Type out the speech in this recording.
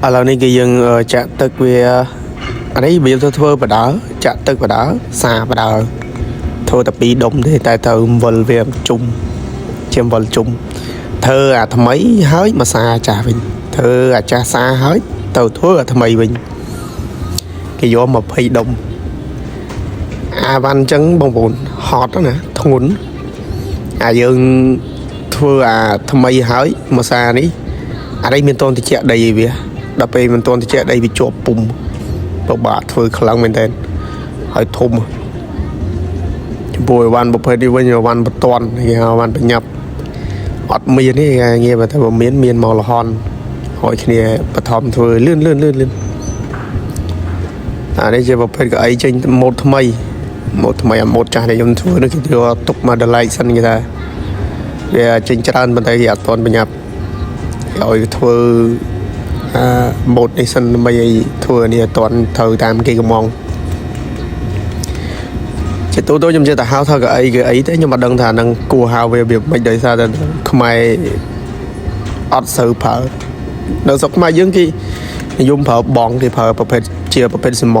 ឥឡូវនេះគឺយើងចាក់ទឹកវាអានេះវាទៅធ្វើបដើចាក់ទឹកបដើសាបដើធ្វើតែពីរដុំទេតែត្រូវអំវិលវាជុំជាអំវិលជុំធ្វើអាថ្មីហើយមកសាចាស់វិញធ្វើអាចាស់សាហើយទៅធ្វើអាថ្មីវិញគេយក20ដុំអាវ៉ាន់អញ្ចឹងបងប្អូនហត់ណាស់ធ្ងន់អាយើងធ្វើអាថ្មីហើយមកសានេះអានេះមានតនតិចដីឯវាដល់ពេលមិនតនតិចដីវាជាប់ពុំពិបាកធ្វើខ្លាំងមែនតើហើយធំចំពោះអីវ៉ាន់ប្រភេទនេះវិញអីវ៉ាន់បន្ទាន់គេហៅអីវ៉ាន់ប្រញាប់អត់មានទេងាយបើតែបើមានមានមកលហនហើយគ្នាបឋមធ្វើលឿនលឿនលឿនលឿនអានេះជាប្រភេទកៅអីចេញម៉ូតថ្មីម៉ូតថ្មីអាម៉ូតចាស់ដែលខ្ញុំធ្វើនេះគេយកទុកមកដល់ឡែកសិនគេថាវាចេញច្រើនប៉ុន្តែគេអត់ទាន់ប្រញាប់ឲ្យធ្វើអាម៉ូតនេះសិនដើម្បីឲ្យធ្វើអានេះឲ្យទាន់ត្រូវតាមគេកំងជាទូទៅខ្ញុំចេះតែហៅថាកៅអីកៅអីទេខ្ញុំអត់ដឹងថានឹងគួរហៅវាវាមិនដោយសារតែខ្មែរអត់សូវប្រើនៅស្រុកខ្មែរយើងគេនិយមប្រើបងគេប្រើប្រភេទជាប្រភេទសម